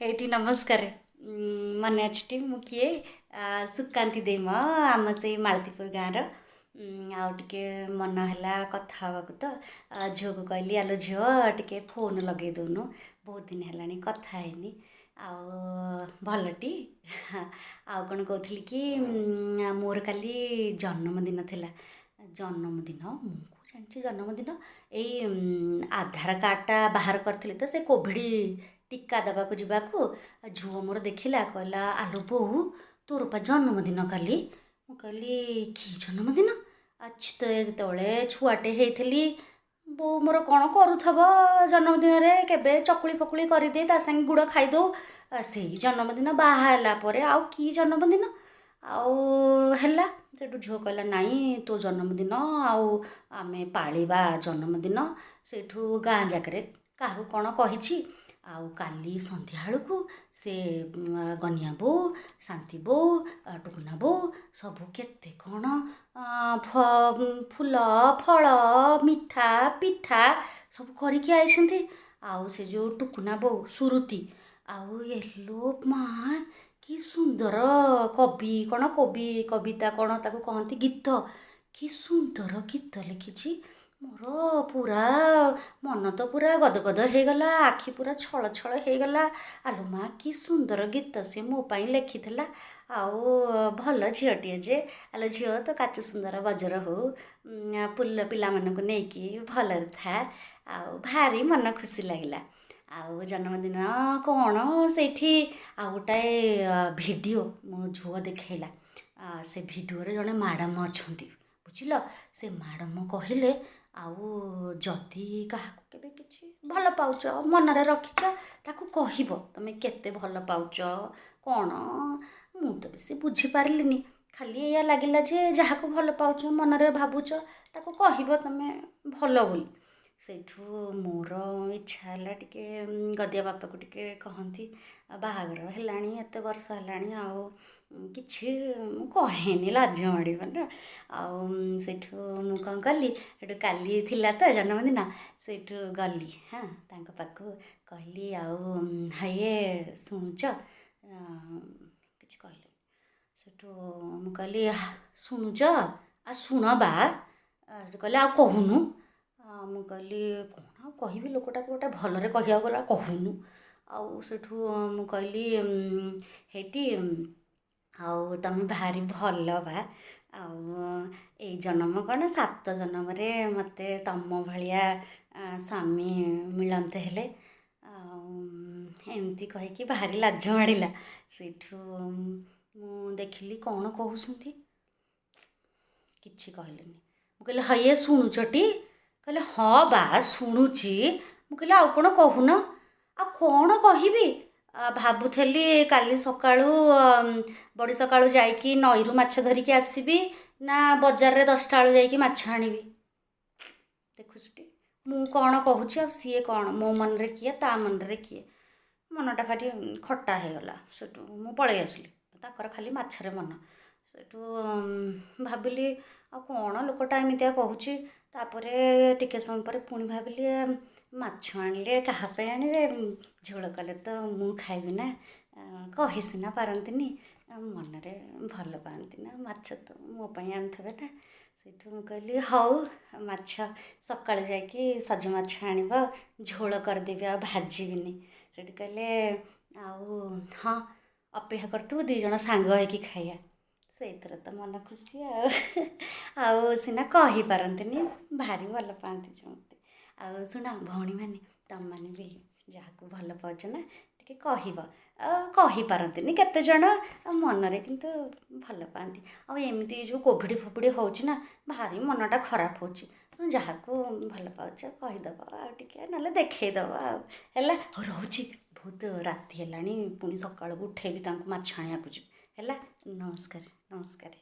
ଏଇଠି ନମସ୍କାର। ମନେ ଅଛିଟି ମୁଁ କିଏ? ସୁକାନ୍ତି ଦେଇ ମ, ଆମ ସେଇ ମାଳତୀପୁର ଗାଁର। ଆଉ ଟିକେ ମନ ହେଲା କଥା ହେବାକୁ ତ ଝିଅକୁ କହିଲି, ଆଲୋ ଝିଅ, ଟିକେ ଫୋନ୍ ଲଗେଇ ଦେଉନୁ, ବହୁତ ଦିନ ହେଲାଣି କଥା ହେଇନି। ଆଉ ଭଲଟି? ଆଉ କ'ଣ କହୁଥିଲି କି, ମୋର କାଲି ଜନ୍ମଦିନ ଥିଲା। ଜନ୍ମଦିନ ମୁଁ କେଉଁ ଜାଣିଛି ଜନ୍ମଦିନ। ଏଇ ଆଧାର କାର୍ଡ଼ଟା ବାହାର କରିଥିଲି ତ ସେ କୋଭିଡ଼ ଟୀକା ଦେବାକୁ ଯିବାକୁ, ଝିଅ ମୋର ଦେଖିଲା, କହିଲା, ଆଲୋ ବୋଉ, ତୋର ପା ଜନ୍ମଦିନ କାଲି। ମୁଁ କହିଲି, କି ଜନ୍ମଦିନ? ଆଚ୍ଛା, ତ ଯେତେବେଳେ ଛୁଆଟେ ହେଇଥିଲି, ବୋଉ ମୋର କ'ଣ କରୁଥିବ ଜନ୍ମଦିନରେ, କେବେ ଚକୁଳି ଫକୁଳି କରିଦିଏ, ତା ସାଙ୍ଗେ ଗୁଡ଼ ଖାଇଦେଉ, ସେଇ ଜନ୍ମଦିନ। ବାହା ହେଲା ପରେ ଆଉ କି ଜନ୍ମଦିନ ଆଉ ହେଲା? ସେଠୁ ଝିଅ କହିଲା, ନାଇଁ, ତୋ ଜନ୍ମଦିନ ଆଉ ଆମେ ପାଳିବା ଜନ୍ମଦିନ। ସେଇଠୁ ଗାଁ ଯାକରେ କାହାକୁ କ'ଣ କହିଛି, ଆଉ କାଲି ସନ୍ଧ୍ୟାବେଳକୁ ସେ ଗନିଆ ବୋଉ, ଶାନ୍ତି ବୋଉ, ଟୁକୁନା ବୋଉ ସବୁ କେତେ କ'ଣ ଫୁଲ, ଫଳ, ମିଠା, ପିଠା ସବୁ କରିକି ଆଇଛନ୍ତି। ଆଉ ସେ ଯେଉଁ ଟୁକୁନା ବୋଉ ସୁରୁତି, ଆଉ ଏଲୋ ମା, କି ସୁନ୍ଦର କବି, କ'ଣ କବି, କବିତା କ'ଣ ତାକୁ କହନ୍ତି, ଗୀତ, କି ସୁନ୍ଦର ଗୀତ ଲେଖିଛି। ମୋର ପୁରା ମନ ତ ପୁରା ଗଦଗଦ ହେଇଗଲା, ଆଖି ପୁରା ଛଳ ଛଳ ହେଇଗଲା। ଆଲୋ ମା, କି ସୁନ୍ଦର ଗୀତ ସେ ମୋ ପାଇଁ ଲେଖିଥିଲା। ଆଉ ଭଲ ଝିଅଟିଏ ଯେ। ଆଲୋ ଝିଅ, ତୋ କାଚ ସୁନ୍ଦର ବଜର ହଉ, ପିଲାମାନଙ୍କୁ ନେଇକି ଭଲରେ ଥା। ଆଉ ଭାରି ମନ ଖୁସି ଲାଗିଲା। ଆଉ ଜନ୍ମଦିନ କ'ଣ, ସେଇଠି ଆଉ ଗୋଟାଏ ଭିଡ଼ିଓ ମୋ ଝିଅ ଦେଖେଇଲା। ସେ ଭିଡ଼ିଓରେ ଜଣେ ମ୍ୟାଡ଼ାମ୍ ଅଛନ୍ତି, ବୁଝିଲ? ସେ ମ୍ୟାଡ଼ାମ୍ କହିଲେ, ଆଉ ଯଦି କାହାକୁ କେବେ କିଛି ଭଲ ପାଉଛ, ମନରେ ରଖିଛ, ତାକୁ କହିବ ତମେ କେତେ ଭଲ ପାଉଛ କ'ଣ। ମୁଁ ତ ବେଶୀ ବୁଝିପାରିଲିନି, ଖାଲି ଏଇଆ ଲାଗିଲା ଯେ ଯାହାକୁ ଭଲ ପାଉଛ, ମନରେ ଭାବୁଛ, ତାକୁ କହିବ ତମେ ଭଲ ବୋଲି। ସେଇଠୁ ମୋର ଇଚ୍ଛା ହେଲା ଟିକେ ଗଦିଆ ବାପାକୁ ଟିକେ କହନ୍ତି। ଆଉ ବାହାଘର ହେଲାଣି, ଏତେ ବର୍ଷ ହେଲାଣି, ଆଉ କିଛି ମୁଁ କହେନି, ଲାଜ ମାଡ଼ିବ ନା। ଆଉ ସେଇଠୁ ମୁଁ କ'ଣ କଲି, ସେଇଠୁ କାଲି ଥିଲା ତ ଜନ୍ମଦିନ, ସେଇଠୁ ଗଲି, ହଁ, ତାଙ୍କ ପାଖକୁ କହିଲି, ଆଉ ହଇଏ, ଶୁଣୁଛ? କିଛି କହିଲେନି। ସେଠୁ ମୁଁ କହିଲି, ଶୁଣୁଛ, ଆଉ ଶୁଣ ବା। ସେଠୁ କହିଲେ, ଆଉ କହୁନୁ। ମୁଁ କହିଲି, କ'ଣ ଆଉ କହିବି? ଲୋକଟାକୁ ଗୋଟେ ଭଲରେ କହିବାକୁ ଗଲା, କହୁନୁ। ଆଉ ସେଠୁ ମୁଁ କହିଲି, ହେଇଟି, ଆଉ ତମେ ଭାରି ଭଲ ବା। ଆଉ ଏଇ ଜନ୍ମ କ'ଣ, 7 ଜନ୍ମରେ ମୋତେ ତମ ଭଳିଆ ସ୍ୱାମୀ ମିଳନ୍ତେ ହେଲେ। ଆଉ ଏମିତି କହିକି ଭାରି ଲାଜ ମାଡ଼ିଲା। ସେଇଠୁ ମୁଁ ଦେଖିଲି କ'ଣ କହୁଛନ୍ତି, କିଛି କହିଲେନି। ମୁଁ କହିଲି, ହଇଏ, ଶୁଣୁଛଟି? କହିଲେ, ହଁ ବା, ଶୁଣୁଛି। ମୁଁ କହିଲି, ଆଉ କ'ଣ କହୁନ? ଆଉ କ'ଣ କହିବି, ଭାବୁଥିଲି କାଲି ସକାଳୁ ବଡ଼ି ସକାଳୁ ଯାଇକି ନଈରୁ ମାଛ ଧରିକି ଆସିବି ନା ବଜାରରେ 10ଟା ବେଳୁ ଯାଇକି ମାଛ ଆଣିବି। ଦେଖୁଛୁଟି, ମୁଁ କ'ଣ କହୁଛି ଆଉ ସିଏ କ'ଣ, ମୋ ମନରେ କିଏ, ତା ମନରେ କିଏ। ମନଟା ଖାଲି ଖଟା ହେଇଗଲା। ସେଠୁ ମୁଁ ପଳେଇ ଆସିଲି। ତାଙ୍କର ଖାଲି ମାଛରେ ମନ। ସେଠୁ ଭାବିଲି, ଆଉ କ'ଣ ଲୋକଟା ଏମିତିଆ କହୁଛି। ତାପରେ ଟିକେ ସମୟ ପରେ ପୁଣି ଭାବିଲି, ମାଛ ଆଣିଲେ କାହା ପାଇଁ ଆଣିବେ? ଝୋଳ କଲେ ତ ମୁଁ ଖାଇବି ନା। କହି ସିନା ପାରନ୍ତିନି, ମନରେ ଭଲ ପାଆନ୍ତି ନା, ମାଛ ତ ମୋ ପାଇଁ ଆଣୁଥିବେ ନା। ସେଇଠୁ ମୁଁ କହିଲି, ହଉ, ମାଛ ସକାଳୁ ଯାଇକି ସଜ ମାଛ ଆଣିବ, ଝୋଳ କରିଦେବି, ଆଉ ଭାଜିବିନି। ସେଠୁ କହିଲେ, ଆଉ ହଁ, ଅପେକ୍ଷା କରିଥିବୁ, 2 ଜଣ ସାଙ୍ଗ ହେଇକି ଖାଇବା। ସେଇଥିରେ ତ ମନ ଖୁସି। ଆଉ ଆଉ ସିନା କହିପାରନ୍ତିନି, ଭାରି ଭଲ ପାଆନ୍ତି ଯେମିତି। ଆଉ ଶୁଣ ଭଉଣୀମାନେ, ତମମାନେ ବି ଯାହାକୁ ଭଲ ପାଉଛ ନା, ଟିକେ କହିବ। ଆଉ କହିପାରନ୍ତିନି କେତେ ଜଣ, ଆଉ ମନରେ କିନ୍ତୁ ଭଲ ପାଆନ୍ତି। ଆଉ ଏମିତି ଯେଉଁ କୋଭିଡ଼ ଫୋଭିଡ଼ ହେଉଛି ନା, ଭାରି ମନଟା ଖରାପ ହେଉଛି। ତେଣୁ ଯାହାକୁ ଭଲ ପାଉଛ କହିଦେବ, ଆଉ ଟିକେ ନହେଲେ ଦେଖେଇଦେବ। ଆଉ ହେଲା, ହଉ ରହୁଛି, ବହୁତ ରାତି ହେଲାଣି, ପୁଣି ସକାଳକୁ ଉଠେଇବି ତାଙ୍କୁ, ମାଛ ଆଣିବାକୁ ଯିବି। ହେଲା, ନମସ୍କାର, ନମସ୍କାର।